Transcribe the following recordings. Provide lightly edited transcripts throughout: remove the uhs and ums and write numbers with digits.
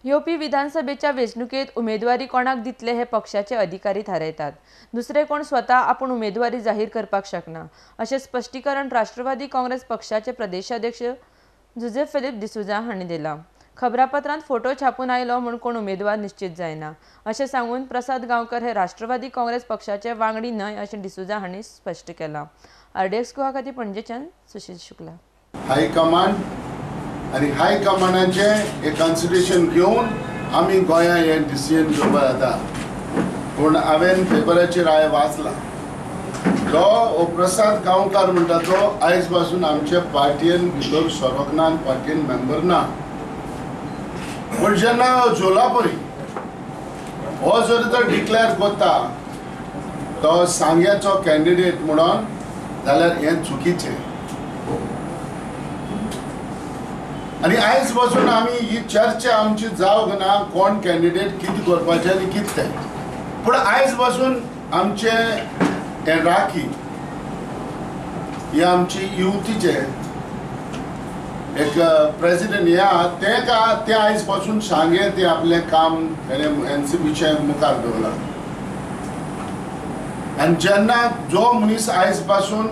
येवपी विधानसभेच्या वेंचणुकेत उमेदवारी कोणाक दितले हे पक्षाचे अधिकारी थारायतात. दुसरे कोण स्वता आपूण उमेदवारी जाहीर करपाक शकना अशें स्पश्टीकरण राष्ट्रवादी काँग्रेस पक्षाचे प्रदेशाध्यक्ष जुझे फिलीप डिसोझा हांणी दिलां. खबरापत्रांत फोटो छापून आयलो म्हूण कोण उमेदवार निश्चित जायना अशें सांगून प्रसाद गांवकर हे राष्ट्रवादी काँग्रेस पक्षाचे वांगडी न्हय अशें डिसोझा हांणी स्पश्ट केलां. आरडीएक्स गोवा खातीर पणजेच्यान सुशील शुक्ला. हायकमांड आनी हायकमांडाचें एक कन्सिडरेशन घेवन आमी गोंया हें डिसिजन घेवपाक जाता. पूण हांवें पेपराचेर हांवें वाचला तो हो प्रसाद गांवकार म्हणटा तो आयज पासून आमच्या पार्टयेन भितर सरोंक ना, पार्टयेन मेंबर ना. पूण जेन्ना जोलापुरी हो जर तर डिक्लेअर करता तो सांग्याचो कॅन्डिडेट म्हणून जाल्यार हें चुकीचें. आनी आयज पासून आमी ही चर्चा आमची जावंक ना कोण कॅन्डिडेट कितें करपाचें आनी कितें तें. पूण आयज पासून आमचे हें राखी हे आमची युवतीचे एक प्रेसिडेंट हे आहा तेका ते आयज पासून सांगें ते आपलें काम तेणें एनसीपीचे मुखार दवरलां. आनी जेन्ना जो मनीस आयज पासून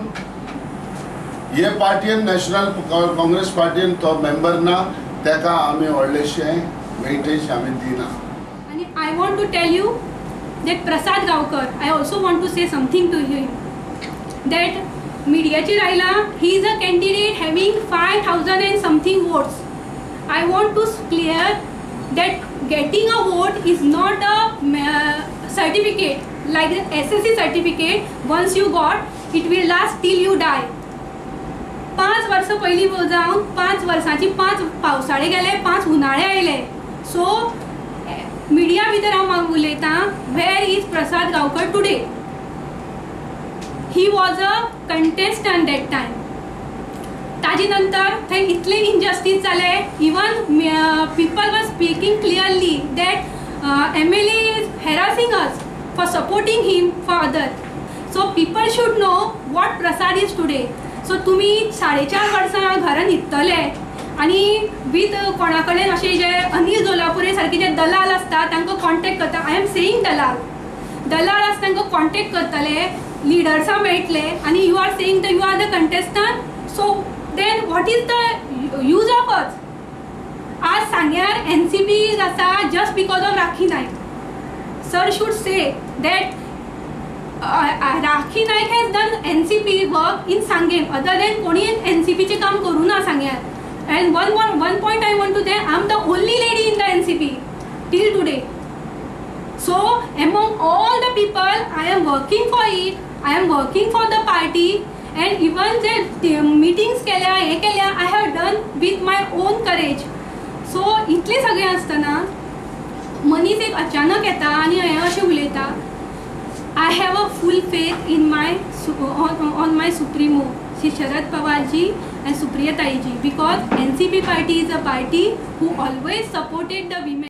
हे पार्टयेन नॅशनल काँग्रेस पार्टयेन तो मेंबर ना तेका आमी व्हडलेशें वेटेज आमी दिना. आनी I want to tell you that Prasad Gaonkar, I also want to say something to him that मिडियाचेर आयला he is a candidate having 5,000 and something votes. I want to clear that getting a vote is not a certificate like SSC certificate. Once you got it will last till you die. 5 वर्सां पयलीं जावन 5 वर्सांची 5 पावसाळे गेले, 5 उन्हाळे आयले. So media भितर हांव उलयतां, where is Prasad Gaonkar today? He was a contestant that time. ताजे नंतर थंय इतले इनजस्टीस जाले, even people were speaking clearly that MLA is harassing us for supporting him for other. So people should know what Prasad is today. So तुमी 4.5 वर्सां घरान न्हिदतले आनी with कोणा कडेन अशे जे अनिल जोलापुरे सारके जे दलाल आसता तांकां कॉन्टेक्ट करता. I am saying दलाल, दलाल आसता तांकां कॉन्टेक्ट करतले, लिडर्सां मेळटले आनी you are saying the you are the contestant. So then what is the use of us? आज सांग्यार एनसीपी आसा just because of Rakhi Naik. Sir should say that Rakhi Naik has done NCP work in Sanguem, other than कोणी एनसीपीचें काम करूं ना सांग्यार. And one point I want to say, I am the only lady in the NCP till today. So among all the people I am working for it, I am working for the party and even J meetings केल्या हे केल्या I have done with my own courage. So इतलें सगळें आसतना मनीस एक अचानक येता आनी हें अशें उलयता. I have a full faith in my on my supremo Shri Sharad Pawarji and Supriya Taiji, because NCP party is a party who always supported the women.